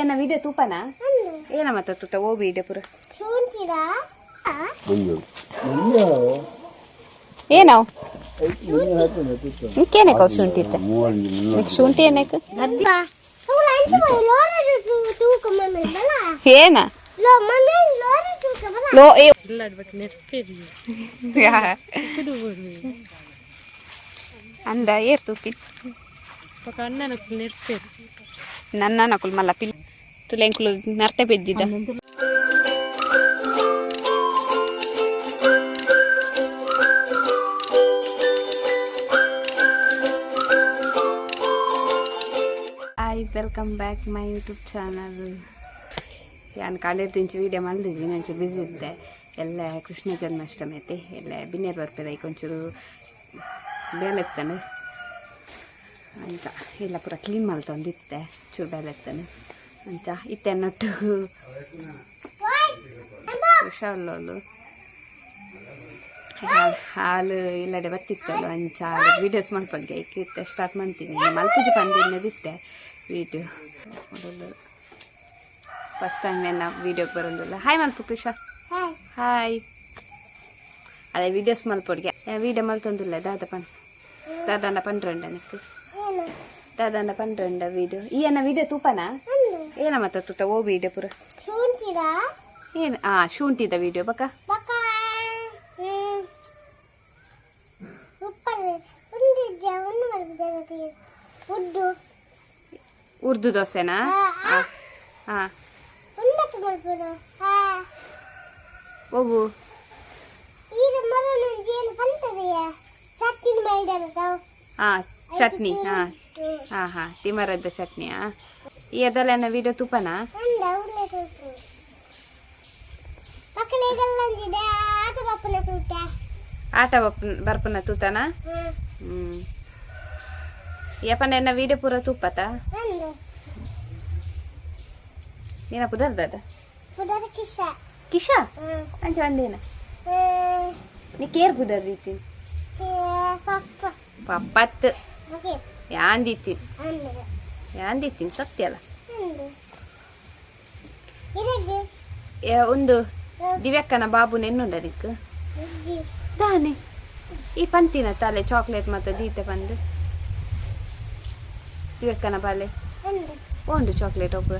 ಎನ್ನ ವಿಡಿಯೋ ತೂಪನಾ ಏನ ಮತ್ತೆ ತುತ್ತ ಓ ವಿಡಿಯೋ ಪೂರ ಏನವು ಇಂಕೇನಕ್ಕೆ ಅವು ಶುಂಠಿ ಇತ್ತೆ ಶುಂಠಿ ಏನಕ್ಕೆ ಏನ ಲೋ ಏ ಅಂದ ಏರ್ ತೂಪಿ ನನ್ನ ನಕುಲ್ ಮಲ್ಲ ಪಿಲ್ ತುಲೆಂಕುಲು ನರ್ತೆ ಬಿದ್ದಿದ್ದ. Hi, welcome back my YouTube channel. ಯಾನ್ ಕಾಂಡೆ ತಿಂಚು ವೀಡಿಯೋ ಮಲ್ದಿದ್ವಿ, ಒಂಚೂರು ಬ್ಯುಸಿ ಇದ್ದೆ. ಎಲ್ಲ ಕೃಷ್ಣ ಜನ್ಮಾಷ್ಟಮಿ ಐತೆ, ಎಲ್ಲ ಬಿನ್ನೇರು ಬರ್ಪೆದ ಐಕ್ ಒಂಚೂರು ಬೇಲೆ ಇತ್ತಾನೆ ಅಂಚ ಎಲ್ಲ ಪೂರ ಕ್ಲೀನ್ ಮಲ್ತೊಂದಿತ್ತೆ, ಚೂರು ಬೇಲೆ ಇತ್ತಾನೆ ಅಂಚ ಇತ್ತೆ ಅನ್ನೊಟ್ಟು ಕೃಷಲ್ಲೋಲು ಹಾಲು ಇಲ್ಲಡೆ ಬತ್ತಿತ್ತಲ್ಲ ಅಂಚ ವೀಡಿಯೋಸ್ ಮಲ್ಪೊಡ್ಗೆ ಐಕ್ ಇತ್ತೆ ಸ್ಟಾರ್ಟ್ ಮಾಡ್ತೀನಿ. ಮಲ್ಪುಜಿ ಪಂದಿನ್ನದಿತ್ತೆ ವೀಡಿಯೋ. ಮೊದಲು ಫಸ್ಟ್ ಟೈಮ್ ಎನ್ನ ವೀಡಿಯೋಗೆ ಬರೋದಿಲ್ಲ. ಹಾಯ್ ಮಲ್ಪು ಕೃಷ. ಹಾಯ್. ಅದೇ ವೀಡಿಯೋಸ್ ಮಲ್ಪೊಡ್ಗೆ ವೀಡಿಯೋ ಮಲ್ತೊಂದಿಲ್ಲ. ದಾದ ಪನ್ ದಾದಾಂಡ ಪಂಡ್ರಂಡ ನಿಕ್ಕು ದಾದಾಂಡ ಪಂಡ್ರಂಡ ವೀಡಿಯೋ. ಈ ಎನ್ನ ವೀಡಿಯೋ ತೂಪನಾ ಏನ ಮತ್ತೆ ತುತ್ತ ಓ ವೀಡಿಯೋ ಪೂರ ಏನು ಆ ಶುಂಠಿದ ವೀಡಿಯೋ ಬಕ್ಕ. ಉರ್ದು ದೋಸೆನಾ? ಹಾಂ, ಒವ್ವು? ಹಾಂ, ಚಟ್ನಿ. ಹಾಂ ಹಾಂ ಹಾಂ, ತಿಮರದ ಚಟ್ನಿಯಾ? ಈ ಅದೆಲ್ಲ ವೀಡಿಯೋ ತುಪ್ಪನಾ? ಆಟ ಬರ್ಪನ ತೂತನಾ? ಹ್ಞೂ, ಯಪ್ಪನ ಎನ್ನ ವೀಡಿಯೋ ಪೂರ ತೂಪತ ನೀನ ಪುದರ್ದದ? ಕಿಶಾ ಅಂಚ ಒಂದೇನ ನೀ ಕೇರ್ ಪುದರ್ ದೀತಿ ಪಪ್ಪತ್ ಯಾಂದಿತ್ತಿ ಯಾಂದಿತ್ತೀನಿ ಸತ್ಯ ಅಲ್ಲ. ಒಂದು ದಿವ್ಯಕ್ಕನ ಬಾಬು ನೆನ್ನುಂಡ ನಿಕ್ ದಾನೆ ಈ ಪಂತಿನ ತಲೆ ಚಾಕ್ಲೇಟ್ ಮತ್ತೆ ದೀತೆ ಬಂದು ದಿವ್ಯಕ್ಕನ ಬಾಲೆ ಉಂಡು ಚಾಕ್ಲೇಟ್ ಒಬ್ಬ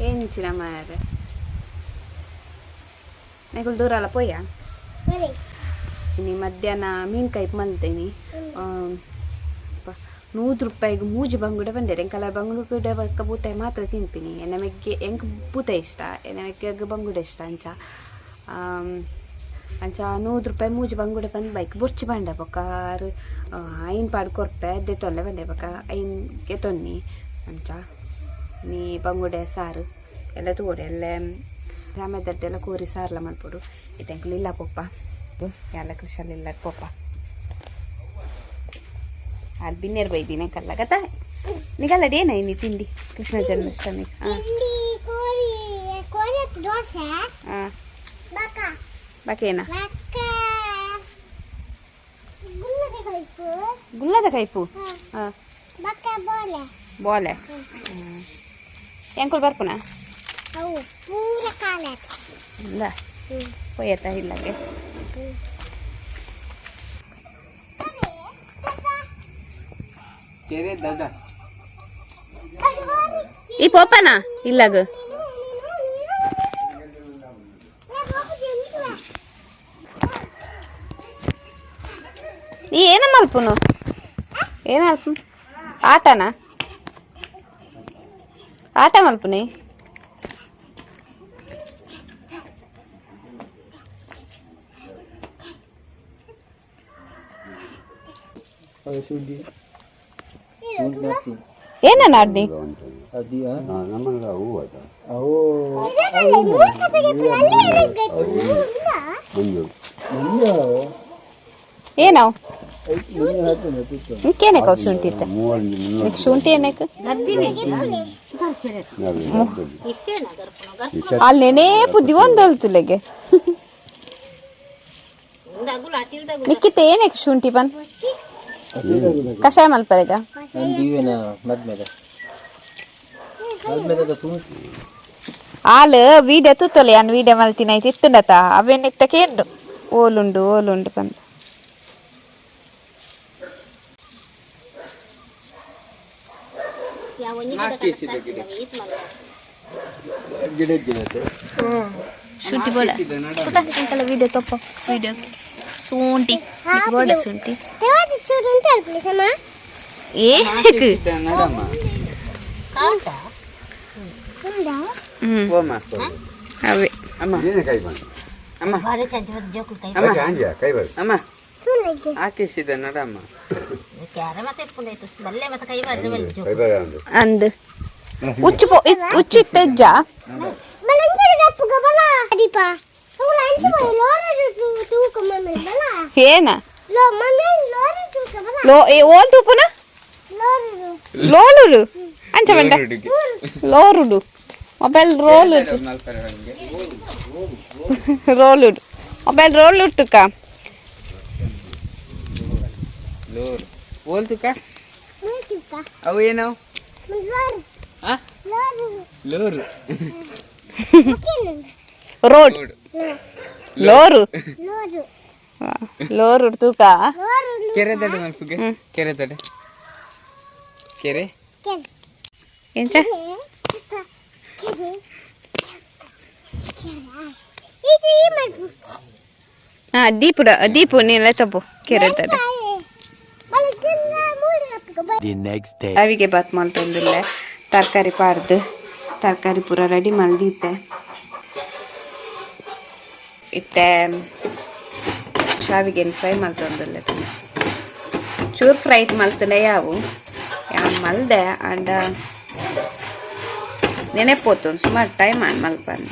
ಎಂಚಿನ ಮಾರೆ ನೆಗುಲ್ ದೂರ ಅಲ್ಲ ಪೋಯ. ಇನ್ನು ಮಧ್ಯಾಹ್ನ ಮೀನು ಕೈಪ್ ಮಲ್ತೀನಿ. 100 ರೂಪಾಯಿಗೆ ಮೂಜಿ ಬಂಗುಡೆ ಬಂದೆ. ಎಂಕಲ ಬಂಗುಡೆ ಬಕ್ಕ ಬೂತಾಯಿ ಮಾತ್ರ ತಿನ್ಪಿನಿ. ಎನ್ನ ಮೆಗ್ಗೆ ಎಂಕ್ ಬೂತಾಯಿ ಇಷ್ಟ, ಎನ್ನ ಮೆಗ್ಗೆಗ್ ಬಂಗುಡೆ ಇಷ್ಟ. ಅಂಚ ಅಂಚ 100 ರೂಪಾಯಿ ಮೂಜಿ ಬಂಗುಡೆ ಬಂದು ಬೈಕ್ ಬೊರ್ಚಿ ಬಂಡೆ ಬೊಕ್ಕ ಆರು ಐನ್ ಪಾಡ್ ಕೊರ್ಪೆ ದೆತ್ತೊಲ್ಲೆ ಬಂದೆ ಬೊಕ್ಕ ಐನ್ ಗೆತೊನ್ನಿ. ಅಂಚ ನೀ ಬಂಗುಡೆ ಸಾರು ಎಲ್ಲ ತಗೋಡೆ ಎಲ್ಲ ರಾಮದಡ್ಡೆಲ್ಲ ಕೋರಿ ಸಾರ್ಲ ಮಲ್ಪೊಡು. ಇತ್ತೆ ಇಲ್ಲ ಪೊಪ್ಪ ಎಲ್ಲ ಕೃಷಲ್ಲಿ ಇಲ್ಲ ಪೊಪ್ಪ ಅಲ್ಲಿ ಬಿನ್ನೇರು ಬೈದಿನಿ ಕಲ್ಲ ಗತ ನಿಗಲ್ಲಡಿ ಏನ ಇನಿ ತಿಂಡಿ ಕೃಷ್ಣ ಜನ್ಮಾಷ್ಟಮಿ? ಹಾಂ ಹಾಂ, ಬಾಕೇನ ಗುಲ್ಲದ ಕೈಪು. ಹಾಂ, ಬೋಲೆ ಎಂಕುಲ್ ಬರ್ಪುನಾ? ಇಲ್ಲ ಪೋಯತ್ತ ಇಲ್ಲಗೆ. ಈ ಪೋಪನಾ ಇಲ್ಲಗ ಈ ಏನ ಮಲ್ಪುನು? ಏನ ಮಲ್ಪು? ಆಟನಾ? ಆಟ ಮಲ್ಪುನಿ? ಏನ ನಾಡ್ನಿ? ಏನವು ಇಂಕೇನಕ್ಕೆ ಅವು ಶುಂಠಿ ಇತ್ತೆ ಶುಂಠಿ ಏನಕ್ಕೆ ಅಲ್ಲಿ ನೆನೆ ಬುದ್ಧಿ ಒಂದು ಹೊಲ್ತುಲೆಗೆ ನಿಕ್ಕಿತ ಏನಕ್ಕೆ ಶುಂಠಿ ಪನ್ ಕಷಾಯ ಮಲ್ಪರೆಗ? ಆಲ್ ವೀಡಿಯೋ ತೂತೊಲೆ ಯಾನ್ ವೀಡಿಯೋ ಮಲ್ತಿನ ಐತಿ ಇತ್ತುಂಡತ ಅವೇನ್ ಇತ್ತ ಕೇಂಡು ಓಲುಂಡು ಓಲುಂಡು ಪಂದ್. ಶುಂಠಿ ಬೋಡ ವಿಡಿಯೋ ತಪ್ಪ ವಿಡಿಯೋ ಶುಂಠಿ ಬೋಡ ಶುಂಠಿ ಏ ಅವೇ. ಆಕೇಸಿದ ನಡಮ್ಮ. ಅಂದ್ ಉಚ್ಚು ಉಚ್ಚು ಇತ್ತೆಜ್ಜ. ಏನ ಲೋ ಏ ಓಲ್ ತೂಪುನ ಲೋಲುಡು ಅಂಚ ಬಂಡ ಲೋರುಡು ಮೊಬೈಲ್ ರೋಲ್ ರೋಲುಡು ಮೊಬೈಲ್ ರೋಲ್ ಉಟ್ಟುಕ. ಲೋರ್ ಓಲ್ತುಕ ಅವು ಏನವು? ಲೋರು. ರೋಡ್ ಲೋರು ಲೋರು ತೂಕ. ಕೆರೆ ತಡೆ ಮಲ್ಪುಗೆ, ಕೆರೆ ತಡೆ, ಕೆರೆ. ಎಂಚ? ಹಾ ದೀಪುಡ ದೀಪು ನೀಲ ತಪ್ಪು ಕೆರೆ ತಡೆ. The next day. ಅವಿಗೆ ಬಾತ್ ಮಲ್ತೊಂದಿಲ್ಲ ತರಕಾರಿ ಪಾರ್ದು ತರಕಾರಿ ಪೂರ ರೆಡಿ ಮಲ್ದಿತ್ತೆ ಇತ್ತೆ. ಶಾವಿಗೆನ್ ಫ್ರೈ ಮಲ್ತೊಂದಿಲ್ಲ, ಚೂರು ಫ್ರೈ ಮಲ್ತಂಡೆ ಯಾವು ಯಾನ್ ಮಲ್ದೆ ಅಂಡ ನೆನೆಪೋತು ಸುಮಾರು ಟೈಮ್ ಆನ್ ಮಲ್ಪಂದು.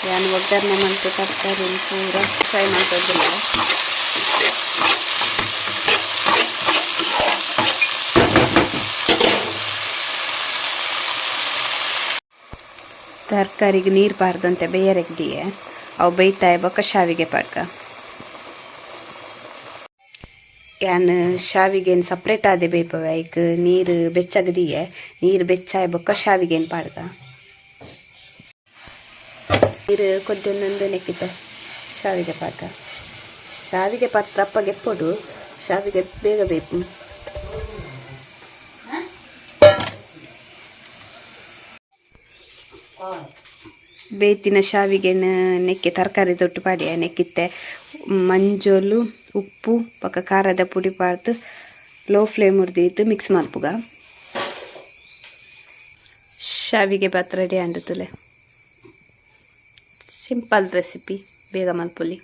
ಯಾನ್ ಒಗ್ಗರಣೆ ಮಲ್ತು ತರಕಾರಿ ಪೂರ ಫ್ರೈ ಮಲ್ತೊಂದಿಲ್ಲ. ತರಕಾರಿಗೆ ನೀರು ಬಾರ್ದಂತೆ ಬೇಯರೆಗ್ದಿಯೆ ಅವು ಬೇಯ್ತಾಯ ಬೊಕ್ಕ ಶಾವಿಗೆ ಪಾಡ್ಕ. ಯಾನ್ ಶಾವಿಗೆನ್ ಸಪ್ರೇಟ್ ಆದೆ ಬೇಯ್ಪವೆ. ಐಕ್ ನೀರು ಬೆಚ್ಚಗದಿಯೆ, ನೀರು ಬೆಚ್ಚಾಯ ಬೊಕ್ಕ ಶಾವಿಗೆನ್ ಪಾಡ್ಕ. ನೀರು ಕೊದ್ದೊಂದೊಂದು ನೆಕ್ಕಿತ ಶಾವಿಗೆ ಪಾಕ. ಶಾವಿಗೆ ಪಾತ್ರ ಅಪ್ಪಗೆ ಎಪ್ಪೊಡು ಶಾವಿಗೆ ಬೇಗ ಬೇಕು. ಬೇತಿನ ಶಾವಿಗೆನ ನೆಕ್ಕೆ ತರಕಾರಿ ತೊಟ್ಟು ಪಾಡಿಯ ನೆಕ್ಕಿತ್ತೆ ಮಂಜೊಲು ಉಪ್ಪು ಬೊಕ್ಕ ಖಾರದ ಪುಡಿ ಪಾಡ್ದು ಲೋ ಫ್ಲೇಮ್ ದೀದ್ ಮಿಕ್ಸ್ ಮಲ್ಪುಗ. ಶಾವಿಗೆ ಬಾತ್ ರೆಡಿ ಆಂಡ್ ತುಲೆ. ಸಿಂಪಲ್ ರೆಸಿಪಿ, ಬೇಗ ಮಲ್ಪೊಲಿ.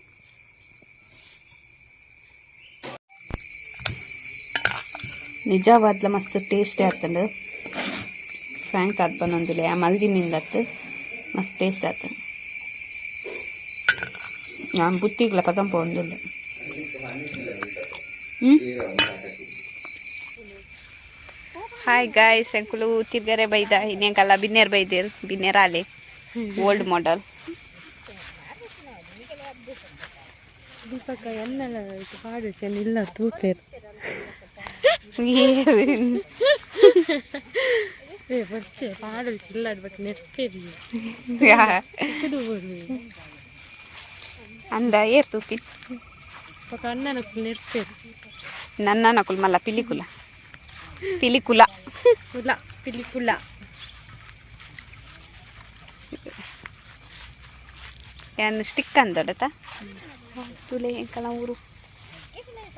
ನಿಜವಾದ್ಲ ಮಸ್ತ್ ಟೇಸ್ಟಿ ಆತಂಡು. ಫ್ರ್ಯಾಂಕ್ ಆದ್ ಬನ್ನೊಂದಿಲ್ಲ ಆ ಮಲ್ದಿನಿಂದತ್ತು ಮಸ್ತ್ ಟೇಸ್ಟ್ ಆತಂಡು. ನಾನು ಬುತ್ತಿಗ್ಲ ಪದಂಪ ಒಂದಿಲ್ಲ. ಹಾಯ್ ಗಾಯ್ಸ್, ಎಂಕುಲು ತಿರ್ಗರೆ ಬೈದ ಇನ್ನೆಂಕಲ್ಲ ಬಿನ್ನೇರ್ ಬೈದೇರ್ ಬಿನ್ನೇರ್ ಆಲೆ ಓಲ್ಡ್ ಮಾಡೆಲ್. ದೀಪಕ ಎನ್ನಲ ಪಾಡು ಚೆನ್ನ ಇಲ್ಲ ತೂಪೇರು ಏ ಬಚ್ಚೆ ಪಾಡು ಚಿಲ್ಲಾಡ್ ಬಟ್ ನೆರ್ಪೇರಿ. ಅಂದ ಏರ್ ತೂಪಿ. ಪಕ್ಕ ಅಣ್ಣನ ನೆರ್ಪೇರು. ನನ್ನ ನಕುಲ್ ಮಲ್ಲ ಪಿಲಿಕುಲ ಪಿಲಿಕುಲ. ಕುಲ ಪಿಲಿಕುಲ. ಯಾನ್ ಸ್ಟಿಕ್ ಅಂದೊಡತ ತುಲೆ ಎಂಕಲ ಊರು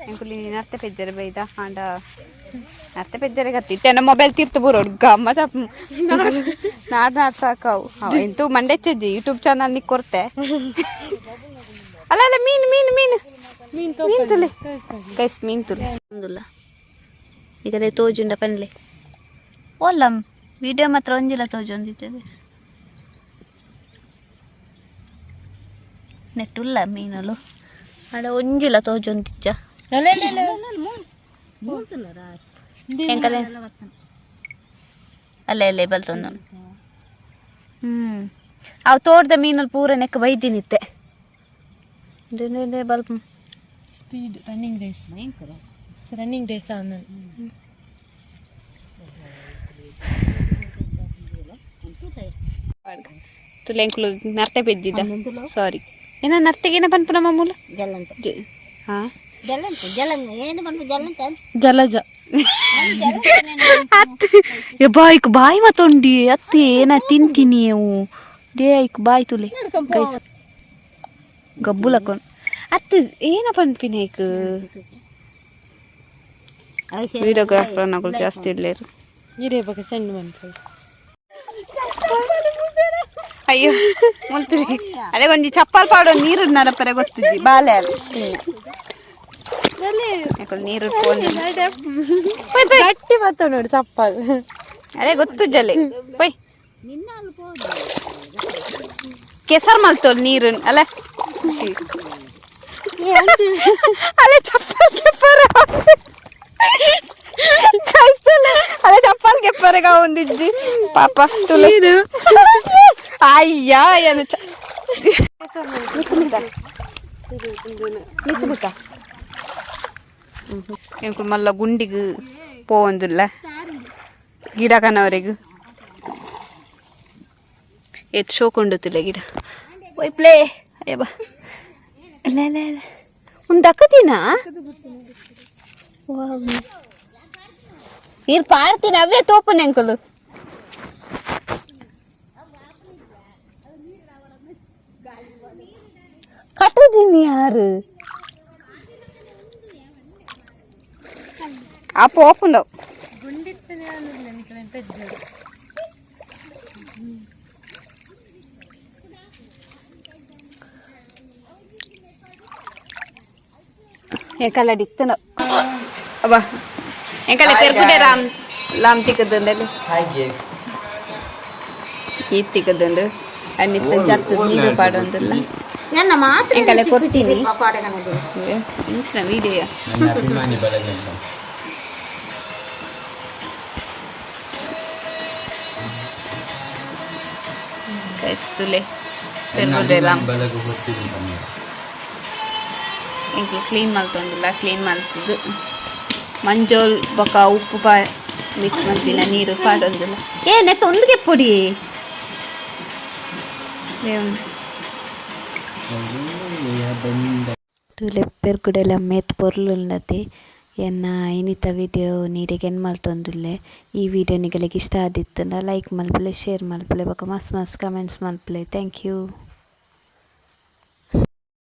ಎಂಕುಲಿ ನರ್ತೆ ಪೆಜ್ಜರೆ ಬೈದ ಆಂಡ ನರ್ತೆ ಪೆಜ್ಜರೆ ಗತ್ತಿ ಇತ್ತೆ ಮೊಬೈಲ್ ತೀರ್ತು ಬರೋಡು ಗಮ್ಮತ ನಾಡ್ ನಾಡ್ ಸಾಕವು ಅವ ಎಂತೂ ಮಂಡೆಚ್ಚಜ್ಜಿ ಯೂಟ್ಯೂಬ್ ಚಾನಲ್ ನಿಕ್ ಕೊರ್ತೆ. ಅಲ್ಲ ಅಲ್ಲ, ಮೀನು ಮೀನು ಮೀನು. ಮೀನ್. ಮೀನ್ ತುಲೆ ಗೈಸ್, ಮೀನ್ ತುಲೆ ಒಂದುಲ್ಲ ಈಗಲೇ ತೋಜುಂಡ ಪನ್ಲೆ ಓಲ್ಲ ವಿಡಿಯೋ ಮಾತ್ರ ಒಂಜಿಲ ತೋಜೊಂದಿದ್ದೇವೆ. ನೆಟ್ಟುಲ್ಲ ಮೀನಲು ಆಡ ಒಂಜಿಲ ತೋಜೊಂದಿಜ್ಜ. ಎಂಕಲೆ ಅಲ್ಲೇ ಅಲ್ಲೇ ಬಲ್ತೊಂದು. ಅವು ತೋಟದ ಮೀನಲ್ಲಿ ಪೂರ ನೆಕ್ ಬೈದಿನಿತ್ತೆ ಬಲ್ಪ. Speed running race. Running race ಆನ್. ತುಲೆಂಕುಲು ನರ್ತೆ ಪೆದ್ದಿದ್ದ ಸಾರಿ ಏನ ನರ್ತೆಗೇನ ಪನ್ಪುನ ಮಾಮೂಲು. ಜಲಂತ. ಹಾ. ಜಲಂತ ಜಲಂಗ ಏನು ಪನ್ಪು ಜಲಂತ. ಜಲಜ. ಅತ್ ಏ ಬಾಯ್ಕ್ ಬಾಯ್ ಮತ್ತೊಂಡಿ ಅತ್ತೆ ಏನ ತಿಂತೀನಿ ಅವು ಡೇ ಐಕ್ ಬಾಯ್ ತುಲೆ ಗೈಸ್ ಗಬ್ಬುಲಕೊನ್ ಅತ್ತು ಏನ ಪನ್ಪಿನ ಐಕ್. ವಿಡಿಯೋಗ್ರಾಫರ್ ನಗಳು ಜಾಸ್ತಿ ಇಲ್ಲೇರು. ಇರೇ ಬಕ ಸಣ್ಣ ಮನ್ಪು. ಅಯ್ಯೋ ಮುಲ್ತಿರಿ ಅದೇ ಒಂಜಿ ಚಪ್ಪಲ್ ಪಾಡೋ ನೀರು ನರಪರೆ ಗೊತ್ತಿದ್ದಿ ಬಾಲೆ ಯಾಕಂದ್ರೆ ನೀರು ಫೋನ್ ಗಟ್ಟಿ ಬತ್ತ ನೋಡಿ ಚಪ್ಪಲ್. ಅದೇ ಗೊತ್ತುಜ್ಜಲೆ ಪೊಯ್ ಕೆಸರು ಮಲ್ತೋಲ್ ನೀರು ಅಲ್ಲ ಛೀ. ಅಲೆ ಚಪ್ಪಲ್ ಕೆಪ್ಪರೆ ಕಾಯಿಸ್ತಲ್ಲ ಅಲೆ ಚಪ್ಪಲ್ ಕೆಪ್ಪರೆ ಒಂದಿಜ್ಜಿ ಪಾಪ ತುಲೆ ಅಯ್ಯ ಏನು ಎಂಕುಲು ಮಲ್ಲ ಗುಂಡಿಗೆ ಪೋವೊಂದಿಲ್ಲ ಗಿಡ ಕನವರೆಗು ಏತ್ ಶೋಕುಂಡುತ್ತಿಲ್ಲ ಗಿಡ ಒಯ್ಪ್ಲೇ ಅಯ್ಯ ಬಾ ಅಲ್ಲ ಅಲ್ಲ ಅಲ್ಲ ಒಂದು ಅಕ್ಕತೀನಾ ನೀರು ಪಾಡ್ತೀನಿ ಅವೇ ತೋಪುನೆ ಅಂಕಲು. ಕಟ್ಟುದೀನಿ ಯಾರು ಆ ಪೋಪುಂಡವು. ಗುಂಡಿತ್ತನೆ ಅನ್ನೋದಿಲ್ಲ ನಿಖಿಲ ಪೆಜ್ಜೆ. ಎಂಕಲ್ಲ ಡಿತ್ತನ ಅಬ್ಬಾ ಎಂಕಲ್ಲ ಪೆರ್ಗುಡೆ ರಾಮ್ ಲಾಮ್ ತಿಕ್ಕದಂಡಲ್ಲಿ. ಹಾಯ್ ಗೇಸ್. ಈತ್ ತಿಕ್ಕದಂಡು ಅನ್ನಿತ್ತ ಜತ್ತು ನೀರು ಪಾಡೊಂದಿಲ್ಲ. ನನ್ನ ಮಾತ್ರ. ಎಂಕಲ್ಲ ಕೊಡ್ತೀನಿ. ಪಾಡಗನದು. ಇಂಚಿನ ವಿಡಿಯೋ. ನನ್ನ ಅಭಿಮಾನಿ ಬಳಗ. ಕೈಸ್ತುಲೆ ಪೆರ್ಗುಡೆ ಲಾಮ್. ಬಳಗ ಗೊತ್ತಿಲ್ಲ ಬನ್ನಿ. ಎಂಕ್ಲು ಕ್ಲೀನ್ ಮಲ್ತೊಂದಿಲ್ಲ ಕ್ಲೀನ್ ಮಲ್ತಿದ್ದು ಮಂಜೋಲ್ ಬೊಕ ಉಪ್ಪು ಪಾ ಮಿಕ್ಸ್ ಮಲ್ತಿನ ನೀರು ಪಾಡೊಂದಿಲ್ಲ ಏ ನೆತ್ತ ಒಂದಿಗೆ ಪೊಡಿ. ತುಲೆ ಪೆರ್ಗುಡೆಲ ಮೇತ್ ಪೊರ್ಲುಲ್ಲತೆ ಎನ್ನ ಇನಿತ ವಿಡಿಯೋ ನೀರಿಗೆ ಎನ್ ಮಲ್ತೊಂದುಲ್ಲೆ. ಈ ವಿಡಿಯೋ ನಿಗಲಿಗೆ ಇಷ್ಟ ಆದಿತ್ತಂಡ ಲೈಕ್ ಮಲ್ಪುಲೆ, ಶೇರ್ ಮಲ್ಪುಲೆ ಬೊಕ ಮಸ್ತ್ ಮಸ್ತ್ ಕಮೆಂಟ್ಸ್ ಮಲ್ಪುಲೆ. Thank you.